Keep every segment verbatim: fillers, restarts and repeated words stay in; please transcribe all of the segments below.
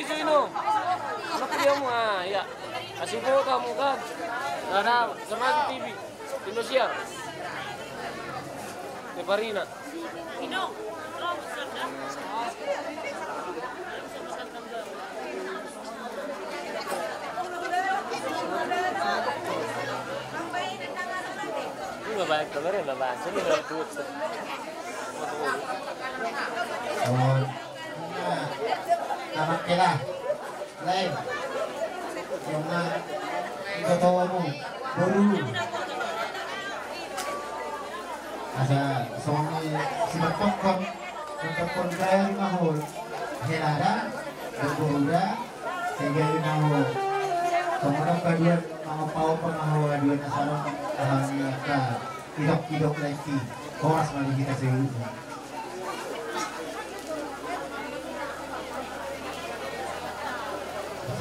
Isu ino. Anak dia mu, ah, iya. Asi bota mu kan. Ada Semarang T V. Indosiar. Di Farina. Ini nggak banyak kabar ya, nggak bahas. Ini nggak ikut. Oh. Tamak kela. Lain. Siapa? Ito tahu kamu. Baru. Asa songi simak tokon. Tokon kaya lima hol. Helada. Baru da. Sehingga lima hol. Kamu nak kaduan. Mau pau pengawa dua nasarong. Kami akan idok-idok lagi. Horas mari kita seluruhnya.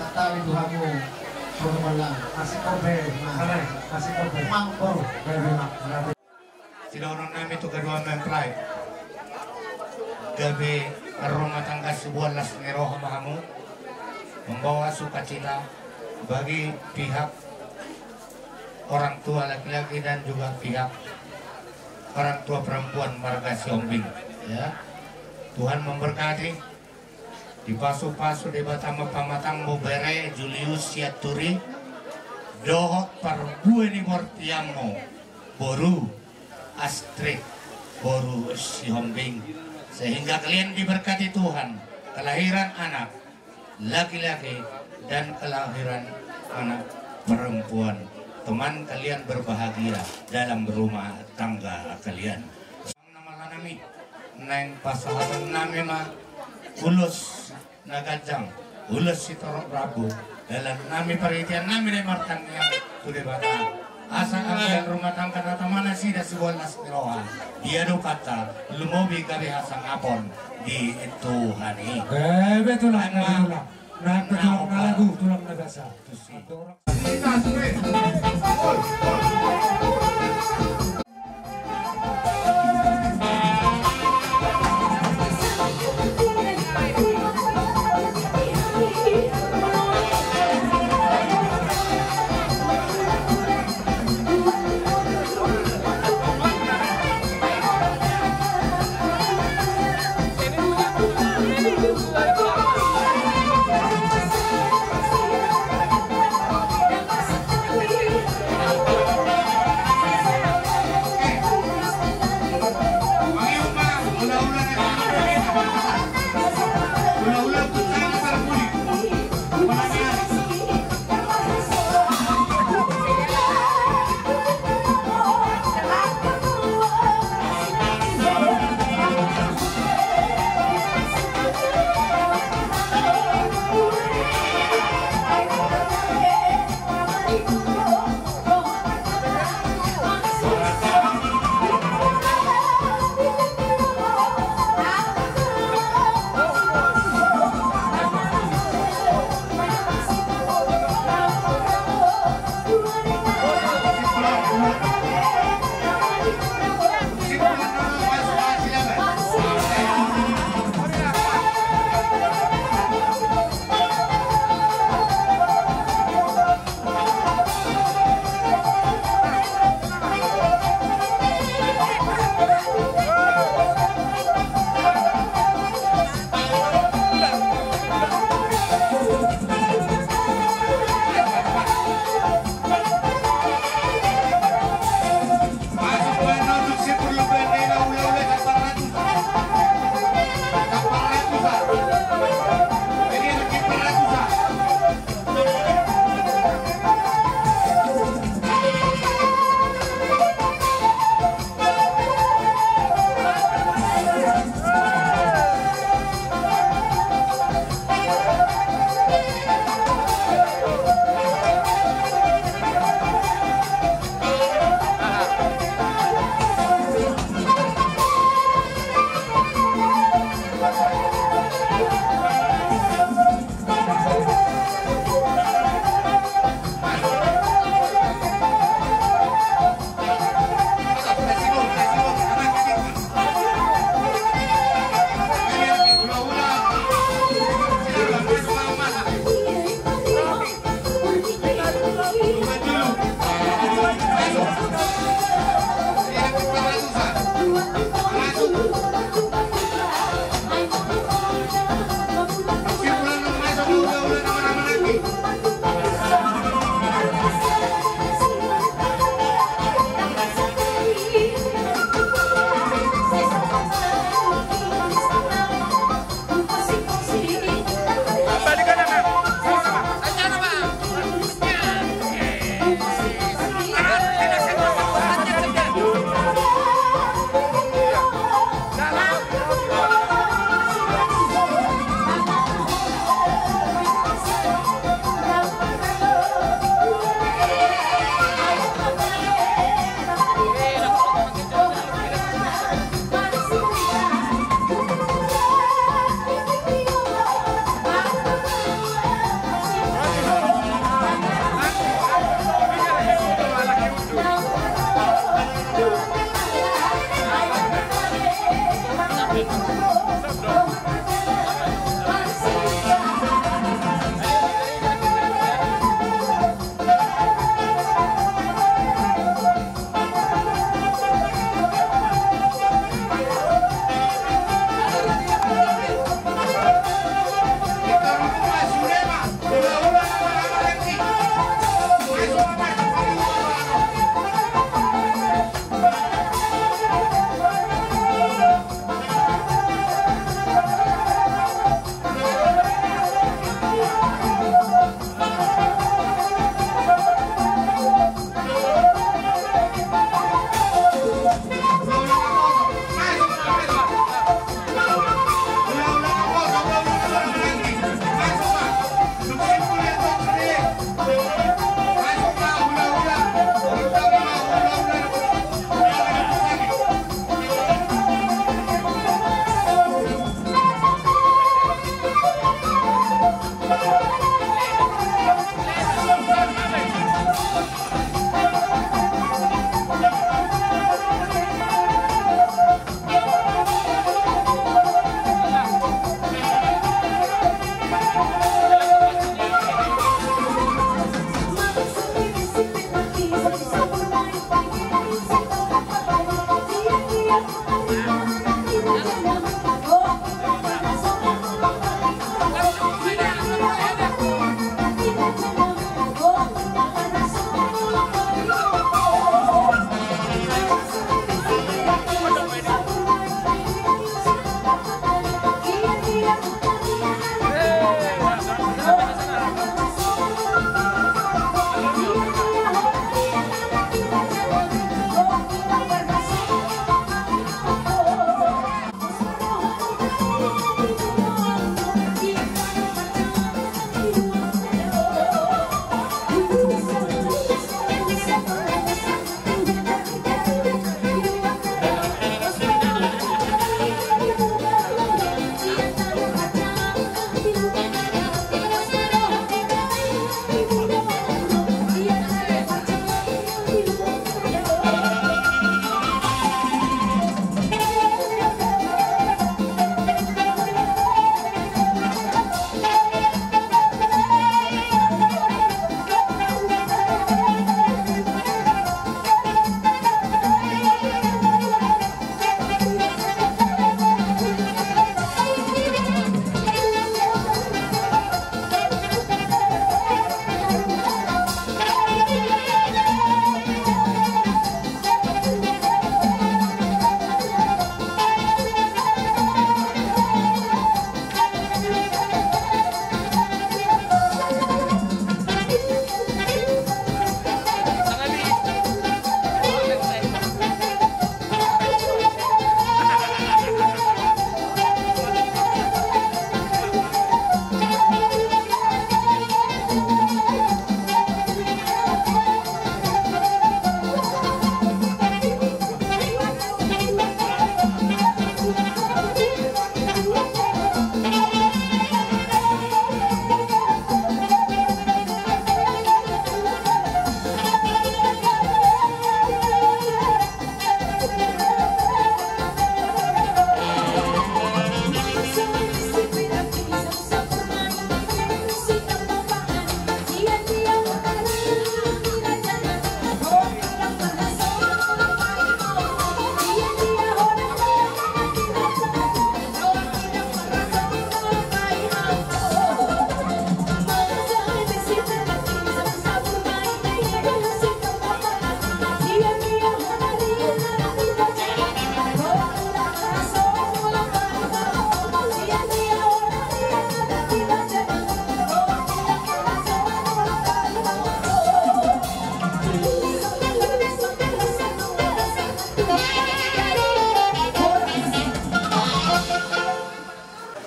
Santabi tu hamu, Sono Malang, Asik Kobe, Asik Kobe, Mangkor, Bebe Mak, Bebe. Sidohonon nami tu kedua mempelai. Gabe rumah tangga siboan las ni roha ma hamu. Membawa sukacita bagi pihak orang tua laki-laki dan juga pihak orang tua perempuan marga Sihombing, ya. Tuhan memberkati, dipasu-pasu Debata ma pamatangmu bere Julius Sianturi, dohot parbue ni bortianmu boru Astrid boru Sihombing, sehingga kalian diberkati Tuhan, kelahiran anak laki-laki dan kelahiran anak perempuan. Teman kalian berbahagia dalam rumah tangga kalian. Nama nami, naeng pasahaton nami ma ulos na ganjang, ulos sitorop rambu, dalan nami, parhitean nami na martangiang tu Debata. Asa anggiat rumah tangga na tama nasida siboan las ni roha. Dia do kata, lumobi gabe hasangapon di Tuhan i. Gabe tulang, gabe tulang. Na tulang na lagu, tulang na basa. Tusi.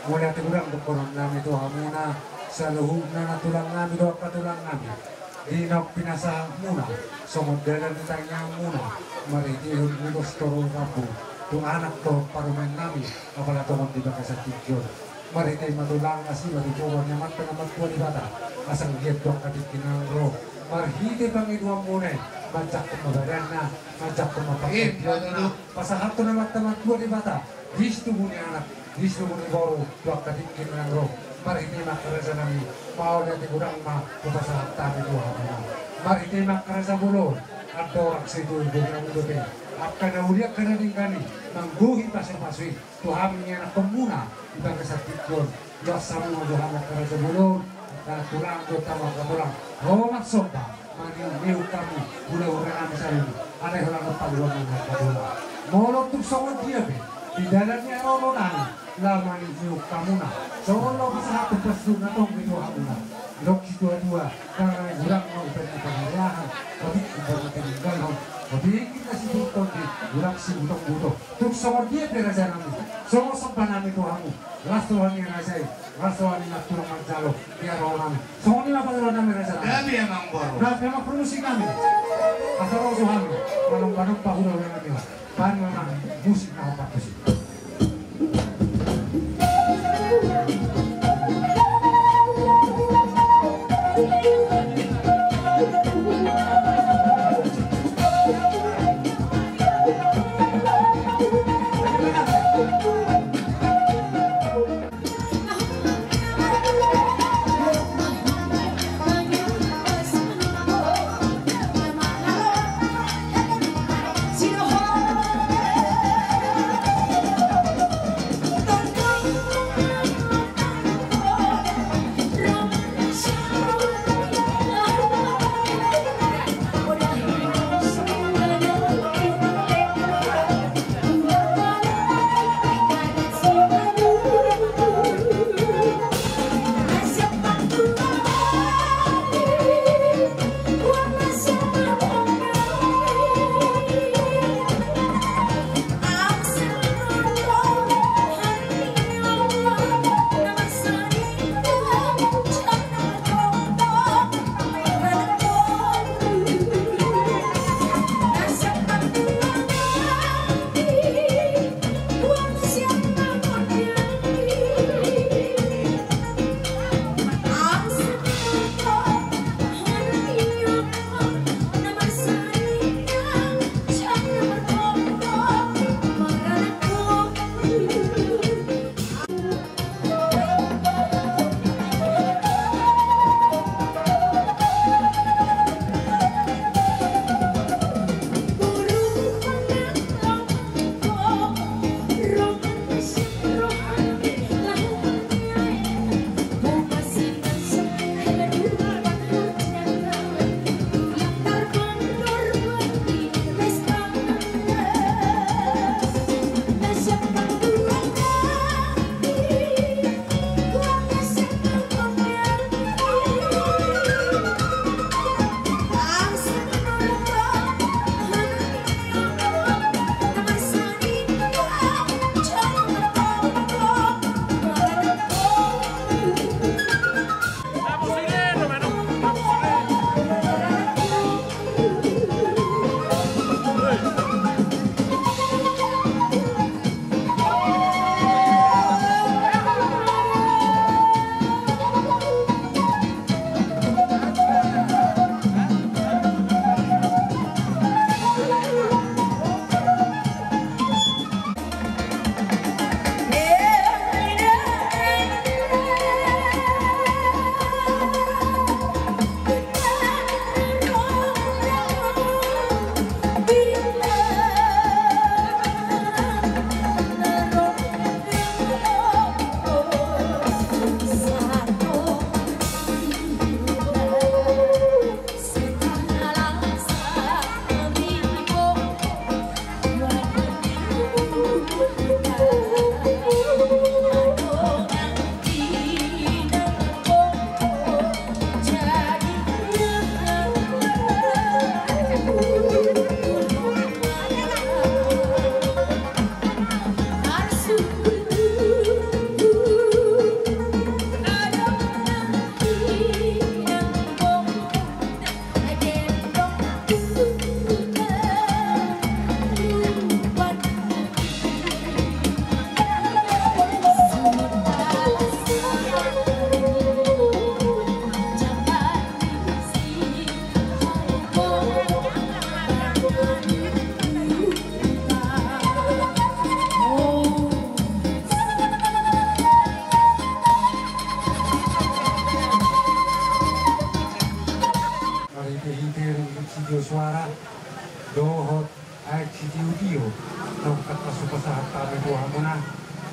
Mauliate godang dohonon nami tu hamuna, saluhutna nantulang nami dohot angka tulang nami. Di naung pinasahat muna songon dalan ni tangiang muna, marhitehon ulos toru rambu tu anak dohot parumaen nami, apala tongon di bagasan tingki on. Marhite ma tulang asi ma di gogo ni Amanta na martua Debata, asa anggiat tu angka tingki na naeng ro, marhite pangidoan muna i, manjangkon ma badanna, manjangkon ma panggabeanna, pasahathon Amanta na martua Debata di situbu ni anak, di situbu ni boru, tu angka tingki na naeng ro. Marhite ma angka raja nami, mauliate godang ma hupasahat hami tu hamuna. Marhite ma angka raja bolon, andorang situbu ni anak dope, angka na uli angka na denggan i, manggohi pasupasu i tu hami ni anakhonmuna di bagasan tingki on. Las hamu ma jo hami angka raja bolon, angka tulang dohot hamu angka tulang. Ro marsomba, maniukniuk hamu hulahula nami saluhutna, alai holan na paluan ni angka tulang. Molo tung songon dia pe di dalan ni haroro nami, laho maniukniuk hamuna, songon na hupasahat tu pastur na tong be tu hamuna. Didok situatua, nang godang ma umbahen ni pangareahan, otik umbahen ni paninggalhon, otik inna sibutondi, godang sibutongbuto. Tung songon dia pe raja nami, songon somba nami tu hamu, las roha ni raja i, las roha ni nantulang manjalo di haroro nami. Songon i ma pangidoan nami raja nami. Gabe amang boru. Gabe amang parmusik nami. Asa ro jo hami manombanomba hulahula nami on. Bahen ma amang musik na hombar tusi. Tangkas hupasahat hami tu hamuna,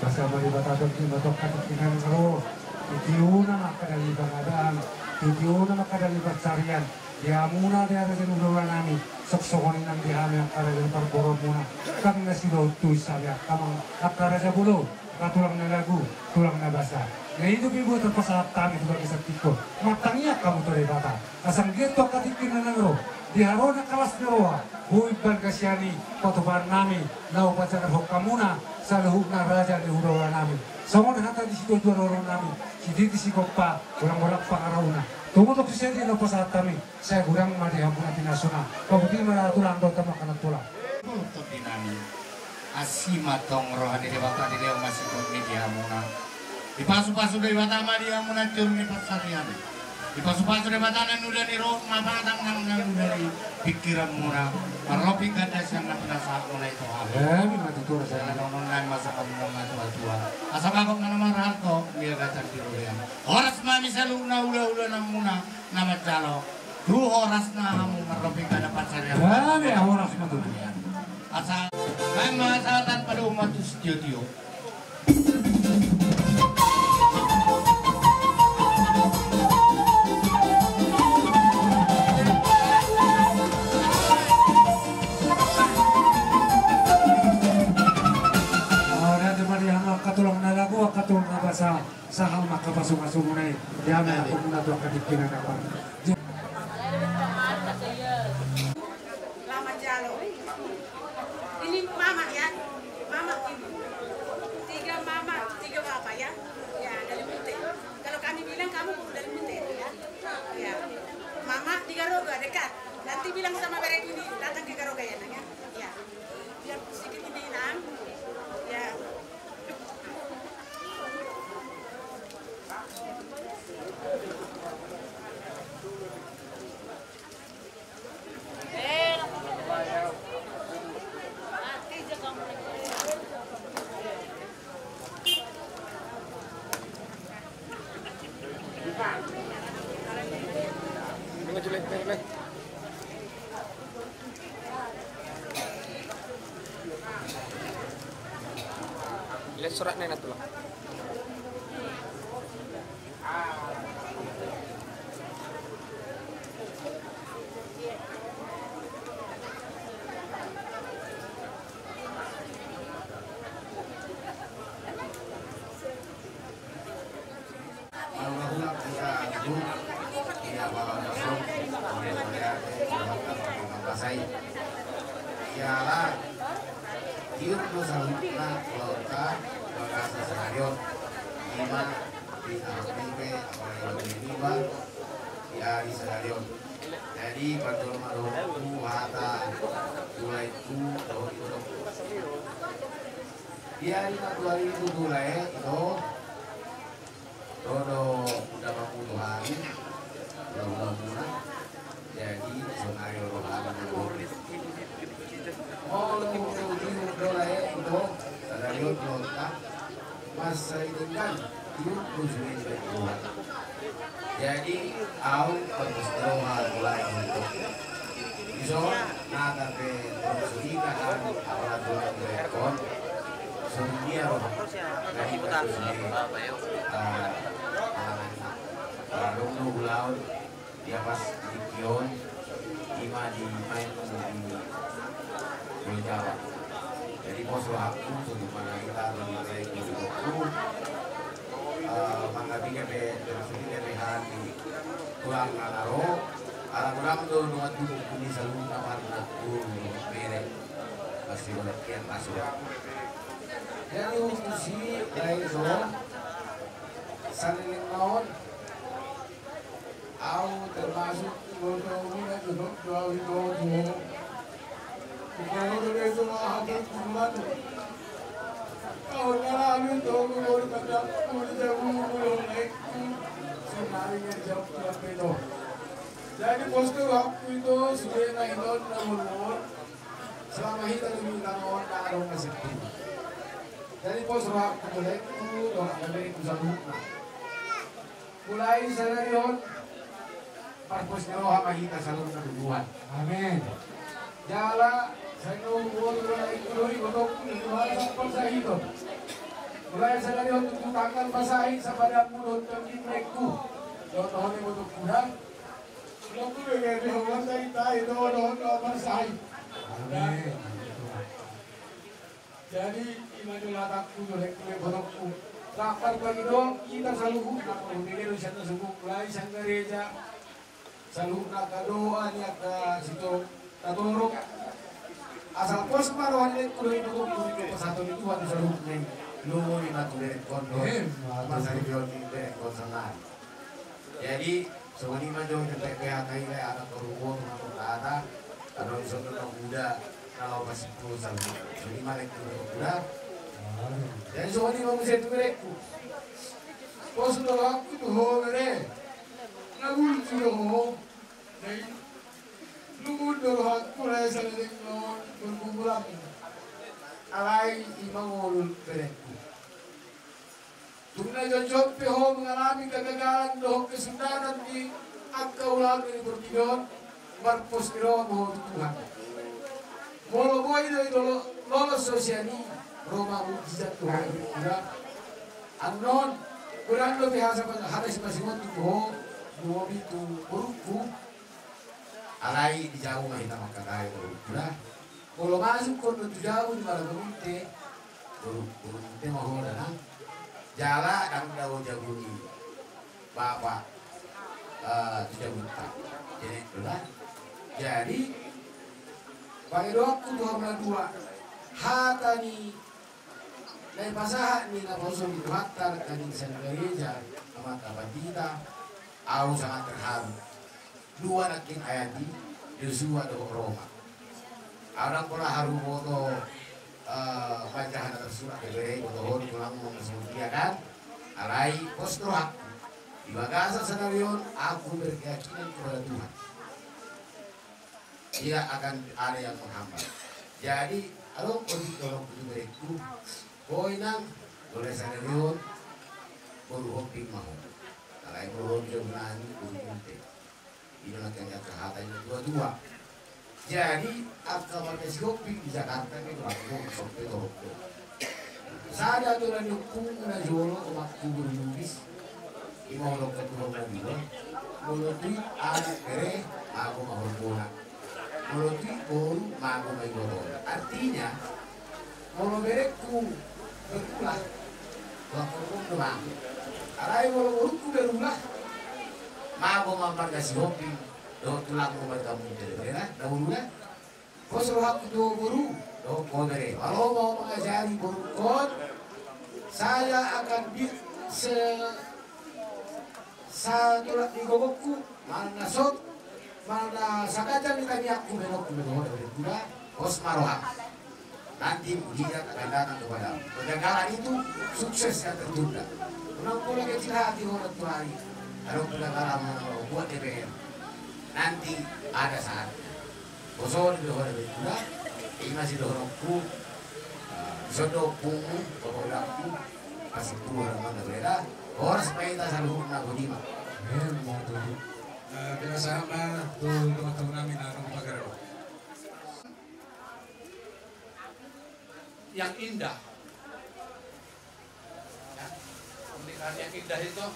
asa ma Debata tongkin ma tu angka tingki na ro, titiona ma angka dali pangadaan, titiona ma angka dali pansarian, di hamuna di raja ni hula-hula nami, songon i nang di hami angka raja ni parboruonmuna, ndang na sidohot tu hami angka amang, angka raja bolon, angka tulang na lagu, tulang na basa. Na i do pe boha tarpasahat hami tu bagasan tingki on, martangiang hamu tu Debata. Asa anggiat tu angka tingki na naeng ro, di haroro ni las ni roha, boi bahen hasian i patupaon nami, laho pajagar hon hamuna, saluhutna raja ni hula-hula nami. Songon hata ni situa-tua dohonon nami, sititi sigompa, godang-godang pangarahutna. Tumundalhon tu sadia na hupasahat hami, sai godang ma di hamuna pinasuna. Paboti ma tulang dohot amang na tulang. Tondi nami. Asi ma tong roha ni Debata dilehon ma sihol ni di hamuna. Dipasu-pasu Debata ma di hamuna tiur ni pansarian. Dipasu-pasu Debata na nunga di roha ma batang nang na nunga di pingkiranmuna. Marlopi ganda sian na pinasahatmuna i tu hami. Amin ma tutu. Asa na dohonon nami ma songon na tua-tua. Asa bagot ma na marhalto, miagatan di robean. Horas ma hami saluhutna hula-hula namuna na manjalo. Tu horasna hamu marlopi ganda pansarian. Amin, horas ma tutu. Asa, baen ma sahat, padomu ma tu sitio-tio. Ora tu padi hama angka tulang na lagu, angka tulang na basa. Sahal ma angka pasu-pasu muna i, di hami angka muna tu angka tingki na dapat. Lama jalo. Ini mama ya, mama ini. Tiga mama, tiga bapak ya. Ya, Dalimute. Kalau kami bilang kamu dari Mute ya. Ya. Mama di Garoga dekat. Nanti bilang sama bere ini datang ke Garoga ya, Nang ya. Ya. Biar sedikit ini, Nang. Ya. Lihat suratnya, Natullah. Maulah-ulah hita tu, di apala masuk, oleh-oleh ate, Tuhan tanpa pasai. Siala, tiur do saluhutna, laut ta, bagasa sadarion, ima, di sahampe, apala di niba, di ari sadarion. Jadi, panjor ma dohotku, hata, tu laengku, dohot ito. Di ari na tuari tu lae, ito. Ro do unda mamutu hami, ro do muna. Jadi, sonari ro hami do. Molo tiur-tiur do lae ito, sadarion do ta. Masa i tinggal, tiur do sude di Tuhan. Jadi, au, bagus do ha, mulai ito. Iso, na tape, tong sudika kan, apala Tuhan direkon. Sudia ro. Jadi, bagus ni. Ah, ah, ah, dong do ulaon, dia pas di Kion, ima di main di Pulau Jawa. Jadi, pos rohakku, sebagaimana kita di mulai di waktu, eh, manggapi kepe, terus ini kepe hati, tulang na ro, ala tulang do, dua tubuh, ini selalu kapan nak turun, bere, pasti berarti yang masuk. Jadi, untuk si, lain so, saling lawan, Au termasuk boto muna jolo do au ito tu. Ito do beso ma hata kuman. Au na lalu ito muna kata muna jabu muna leku. Sonari ngerjap tu ape ito. Jadi pos tu waktu ito sudah na ito na mulu. Selama hita di bintang on na adong na sepi. Jadi pos rohakku tu leku, rohakku tu saluhutna. Mulai sadari on, parpos ni roha ma hita saluhutna tu Tuhan. Amin. Jala Sai na umboto do na ingkon do ibotongku na tuara sampal sahiton. Mulai sadari on tu tanggal pasahi sapadanmu dohot tondimmu. Dohot dohot ibotongku da. Ibotongku do gabe holan tai tai do dohot dohot pasahi. Amin. Jadi ima do latangku do lek kule ibotongku. Lapar pagi do hita saluhutna, pahundege do sian na sungkun mulai sian gareja. Saluhutna angka doa ni angka sito tatorop. Asal pos ma roha ni lek kule ibotongku di pasahaton ni Tuhan saluhutna i. Lolo ni ma tu berengkon do. Emma tutu. Masa ni berengkon sangari. Jadi songon i ma jo di P P H K i le anak parubo tu ma tu kata. Adong songon na muda na laho pasipul saluhutna. Songon i ma lek kule ibotongku da. Jadi songon i ma muse tu berengku. Pos do rohangku tu ho bere. Na bulus do ho. Jadi lungun do rohangku lae saleleng on berkuburan. Alai ima ngolu berengku. Tung na jotjot pe ho mengalami kegagalan dohot kesudahan di angka ulaon ni portibi on. Marpos ni roha ma ho tu Tuhan. Molo boi do i lolos ho sian i, ro ma mukjizat tu ho. Annon godang dope hata sipasingot tu ho. Bobi tu borungku. Alai di jabu ma hita mangkatai borungku da. Molo masuk ho tu jabu ni marga Munte, borungku, borungku Munte ma ho da na. Jala ndang dao jabu ni bapa tu jabunta. Jadi itulah. Jadi pangidoanku tu hamu na dua, hata ni na ipasahat ni naposo ni Tuhanta na di sian gareja, amanta pandita, au sangat terharu. Dua nangkin ayat i, Yosua dohot Roma. Au ndang pola haru boto manjaha na tarsurat di bere i, boto ho do tulang muna songon dia kan. Alai pos do rohangku. Di bagasan sadari on aku berkeyakinan kepada Tuhan. Tidak akan ada yang menghambat. Jadi adong otik dohononku tu berengku. Boi nang, mulai sadari on boru Hombing ma ho. Alai boru Hombing do gunana, boru Munte. I do nangkin angka hata ni natuatua. Jadi angka marga Sihombing di Jakarta pe do, anggo sampe torop do. Sada do na niompungku na jolo, omakku boru Lubis. Ima hudok ketua na dua. Molo tu i anak bere, mago ma horbo na. Molo tu i boru, mago ma ibotona. Artinya molo berengku berulah, tulang horbo do mago. Alai molo borungku berulah, mago ma marga Sihombing dohot tulangmu marga Munte, bere na, na boru na. Pos rohangku tu ho boru dohot ho bere. Molo ho mangajari borungkon, saya akan bi se satulak ni gogongku, manang na sot, manang na saganjang ni tangiangku, baenonku ma tu ho da berengku da. Pos ma roham. Nanti mukjizat akan datang kepadamu. Kegagalan itu sukses yang tertunda. Unang pola kecil hati ho nantuari. Adong kegagalan, manang buat D P R. Nanti ada saatnya. Poso do ho da berengku da. Ima sidohononku. Dison do ompungmu, bapak udangku. Pasipul ho da, amang da, bere da. Horas ma hita saluhutna, boti ma. Emma tutu. Pinasahat ma tu dongan-dongan nami na adong di pagar on. Yang indah. Ya, pernikahan yang indah itu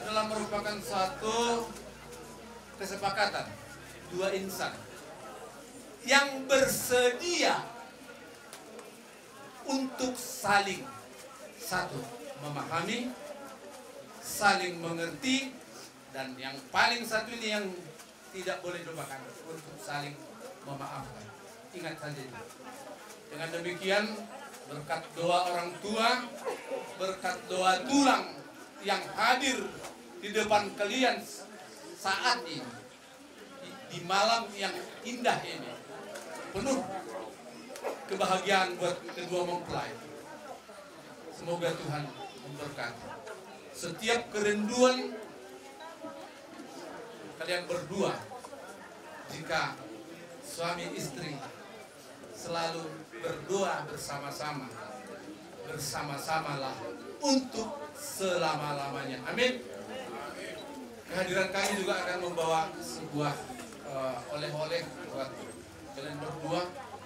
adalah merupakan suatu kesepakatan dua insan yang bersedia untuk saling, satu, memahami, saling mengerti, dan yang paling satu ini yang tidak boleh dilupakan, untuk saling memaafkan. Ingat saja itu. Dengan demikian, berkat doa orang tua, berkat doa tulang yang hadir di depan kalian saat ini, di, di malam yang indah ini, penuh kebahagiaan buat kedua mempelai. Semoga Tuhan memberkati. Setiap kerinduan kalian berdua, jika suami istri selalu berdoa bersama-sama, bersama-samalah untuk selama-lamanya. Amin. Kehadiran kami juga akan membawa sebuah, eh, oleh-oleh buat Nomor dua,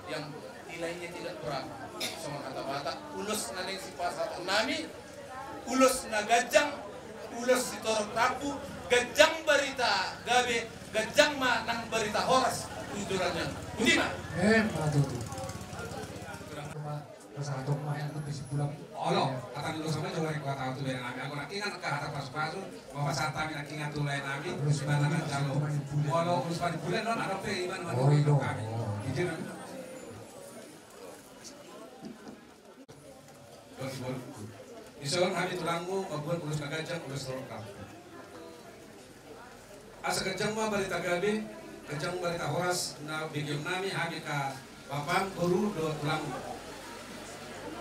yang nilainya tidak berapa. Songon hata Batak, ulos na naeng sipasahaton nami, ulos na ganjang, ulos sitorop rambu, ganjang barita gabe, ganjang ma nang barita horas. Ujurannya. Budi ma. Eh, Pak Tutu. Pasahaton ma, yang penting si pulang. Olo, hata ni ulos ma, coba ni kuat tu bere nami. Anggo nangkiningan angka hata pasu-pasu, pasahat hami nangkiningan tu lae nami, terus ibana manjalo. Olo, ulos panimpulan non, adong pe ibana manjalo kami. Izin nami. Dison hami tulangmu, mambuat ulos na ganjang, ulos na lengkap. Asa ganjang ma barita gabe, ganjang barita horas na begeon nami hami angka bapam, boru dohot tulang.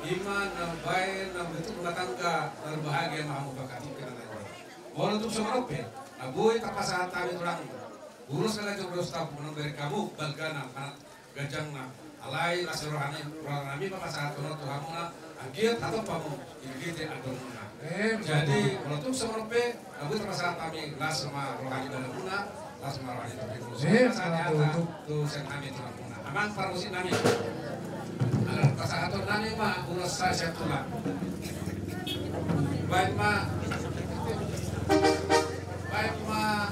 I ma na baen na mambentuk rumah tangga na berbahagia ma hamu bangkatik na naeng. Molo tung songon on pe na boi tapasahat hami tulang, ulos na ganjang ulos tabu na mambereng hamu balgana manat ganjangna. Alai las ni roha nami, roha nami pasahathon tu hamuna, anggiat hatop hamu di bege ni andormuna. Jadi molo tung songon on pe na boi tapasahat hami, las ma roha ni badanmuna, las ma roha ni tondimuna. Songon i ma hata tu sian hami tu hamuna. Amang parmusik nami, ala pasahaton nami ma ulos sian tulang. Baen ma, baen ma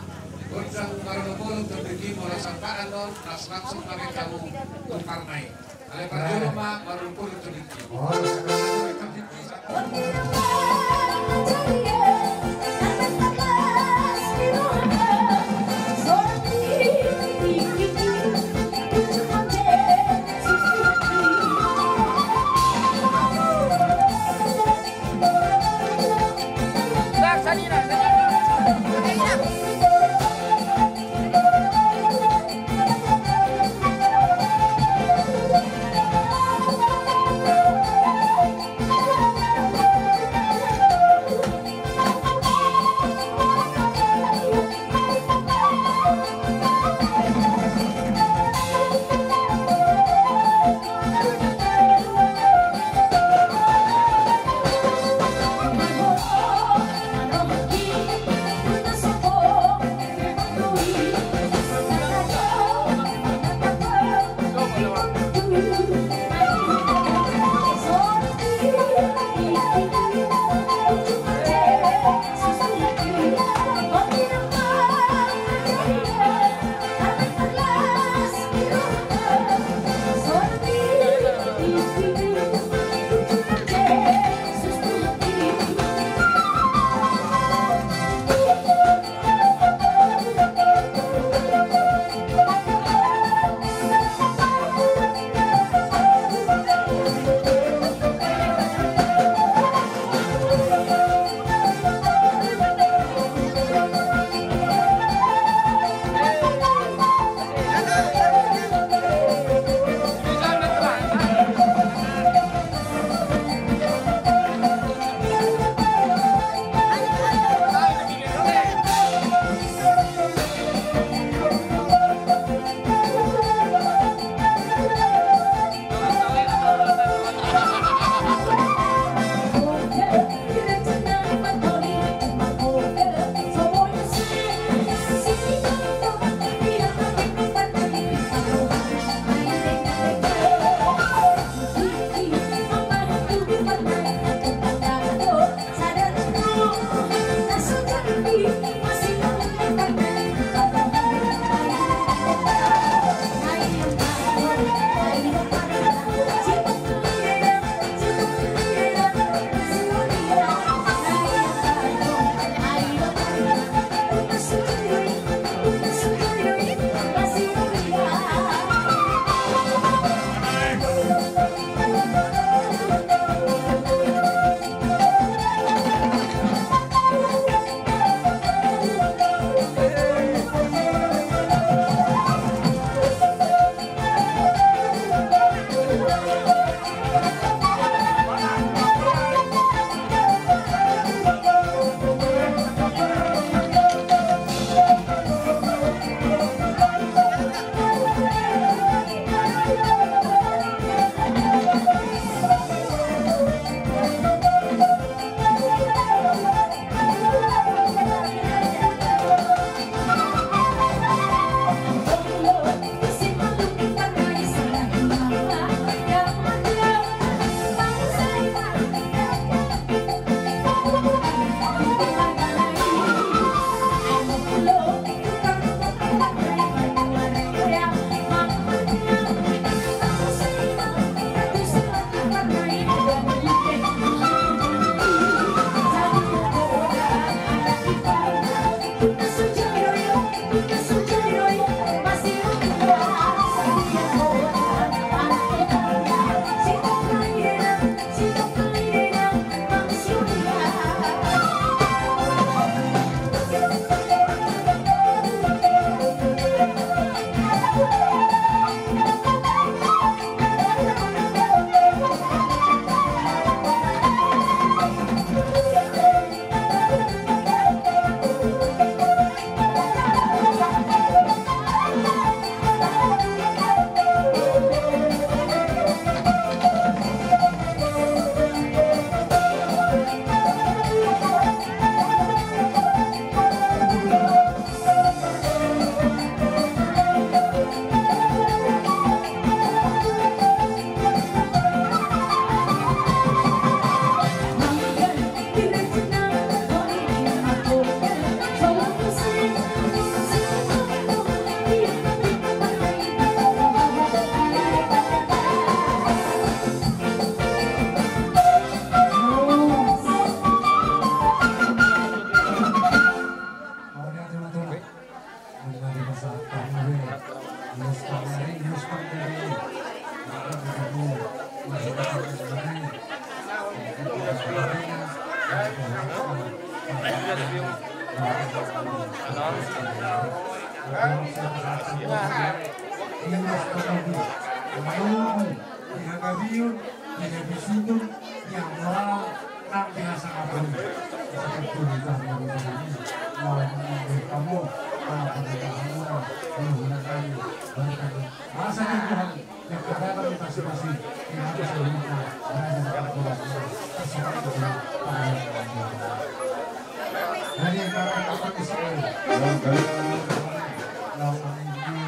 gondang marolopolop tu tingki, molo samparan on, las langsung ma baen hamu tu parna i. Alai parjolo ma marolopolop tu tingki. Di hagabeon, di habisuton, di hamoraon, nang di hasangapon. Asa tongtong hita mangulahon i, laho mangulahon hamu, ala pangulahonmuna, mangulahon hami, mangulahon hami. Asa di Tuhan, yang kadapat di pasi-pasi, di hati saluhutna, raja dan keluarga, terserah kepada Tuhan. Jadi, kalau apa di sini, lawan ini,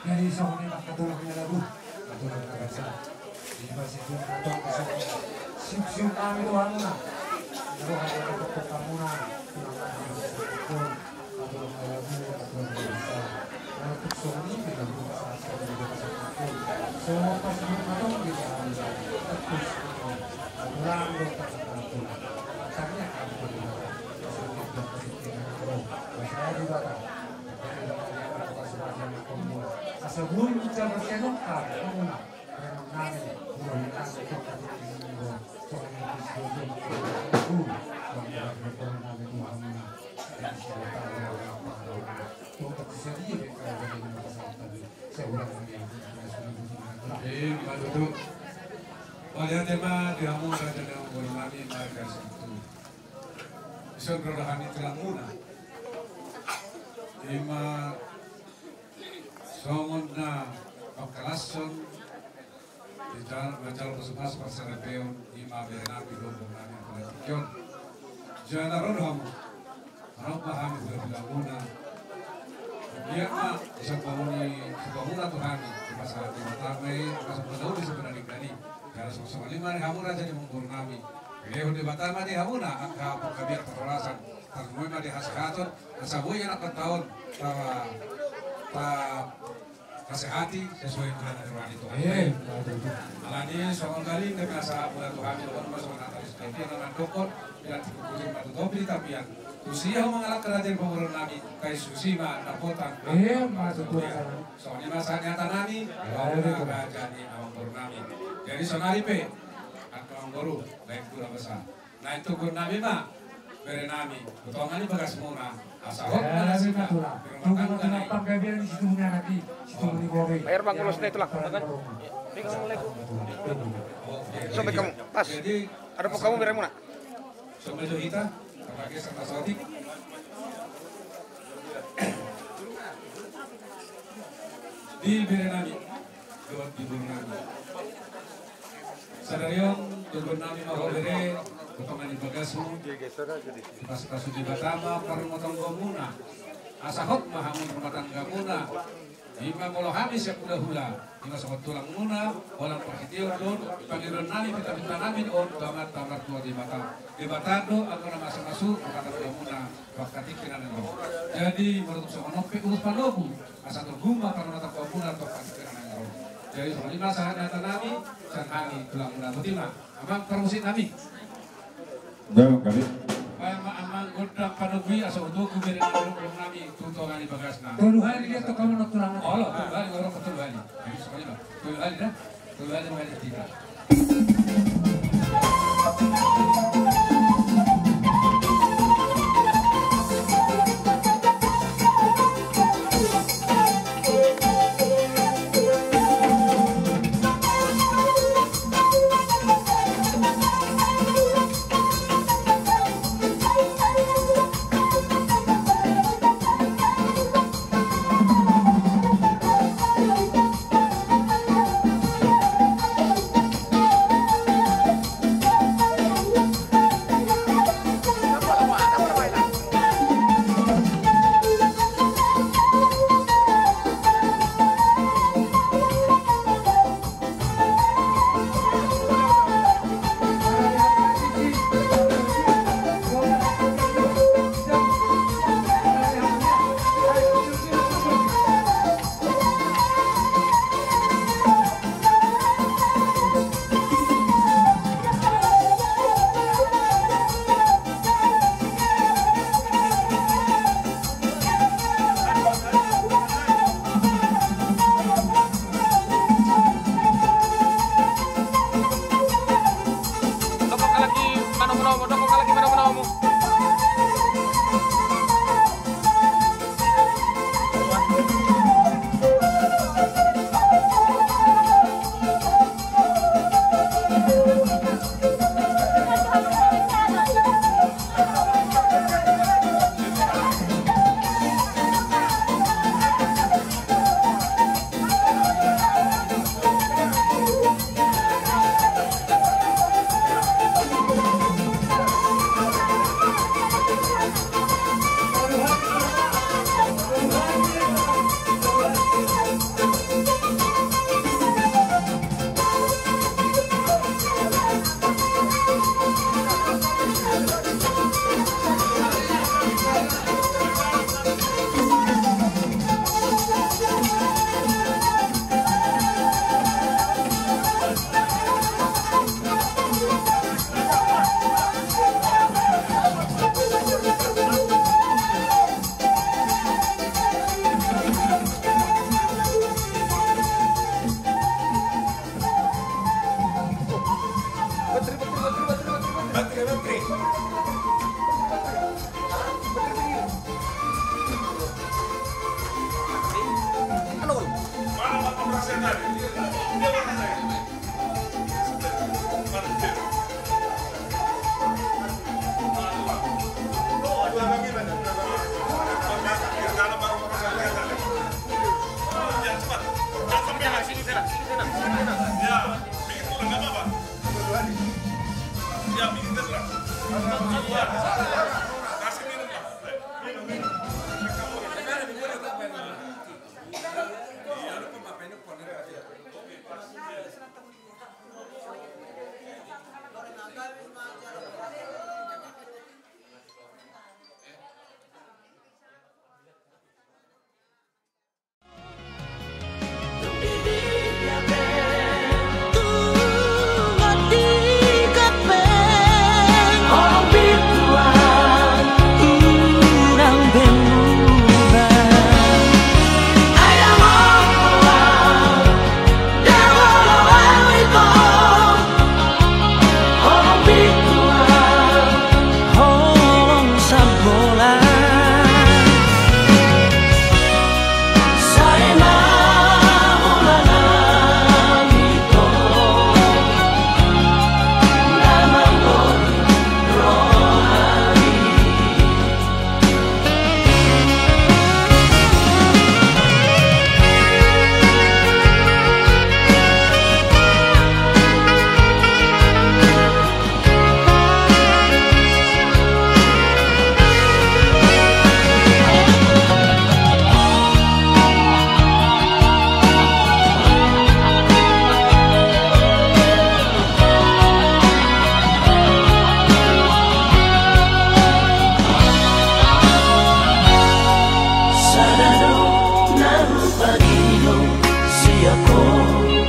Jadi songon i ma angka tulang ni lagu, angka tulang ni bangsa. Di basa i ma tong songon i. Siuksiuk nami do hamuna. Roha ni angka tulang ni bangsa. Angka tulang ni lagu, angka tulang ni bangsa. Songon i ma tong di basa i. Ima tutu. Mauliate ma di hamu raja ni amangboru nami marga Sianipar. Dison ro do hami tulangmuna. Ima songon na pangkalashon, manjalo pasupasu parsaripeon, ima bere nami dohot boru nami angka na tingki on. Jala ro do hamu. Ro ma hami hulahula muna. Ia ma, disomba muna tu hami, dipasahat Debata ma i angka somba na uli, somba na denggan i. Jala songon i ma di hamu raja ni amangboru nami. Dilehon Debata ma di hamuna angka panggabean parhorasan. Tarlumobi ma di hasehaton, asa boi anak pantaon, ta, ta, Hasehati sesuai dengan aturan itu. Alani songon na gabe hata ni Tuhan, songon na tadi sudah dia nama dokter, tidak dikukutin batu topi di tapian. Tusi ahu mangalap kerajaan pemurun nami, kai susi ma dapotan. Songon i ma sahat ni hata nami, raja ni amangboru nami. Jadi sonari pe, angka amangboru, baik pula basa. Naeng tubu nami ma bere nami tu tonga ni bagasmuna. Asa hot ma nasida. Tubu ma tulang panggabean di situbu ni anak i, situbu ni boru i. Bayar bang, kulos na itu lah. Pegang mulai. Sobek kamu, pas. Ada pok kamu beremuna. Sobek jo hita, pakai sama sotik. Di bere nami. Dohot di boru nami. Sadari on, tubu nami ma ho bere, tu tonga ni bagasmu. Dipasupasu Debata ma parrumatanggaonmuna. Asa hot ma hamu rumah tanggamuna. Ima molo hami sian hulahula, ima songon tulangmuna, holan parhiteon dohot pangidoan nami, pinta-pinta nami on tu Amanta martua Debata. Debata do anggo na masu-masu rumah tanggamuna. Bangka tingki na naeng ro. Jadi molo tung songon on pe ulos panogu, asa togu ma parrumatanggaonmuna tu bangka tingki na naeng ro. Jadi songon i ma sahat ni hata nami sian hami tulangmuna. Boti ma amang parmusik nami. Baen ma amang gondang panogu i asa hutogu bere nami tu tonga ni bagasna. Tolu hali dia tu hamu na tulang. Olo, tolu hali, olo, tolu hali. Jadi songon i ma. Tolu hali da. Tolu hali ma da hita. Sada do na hupangidong sian ho.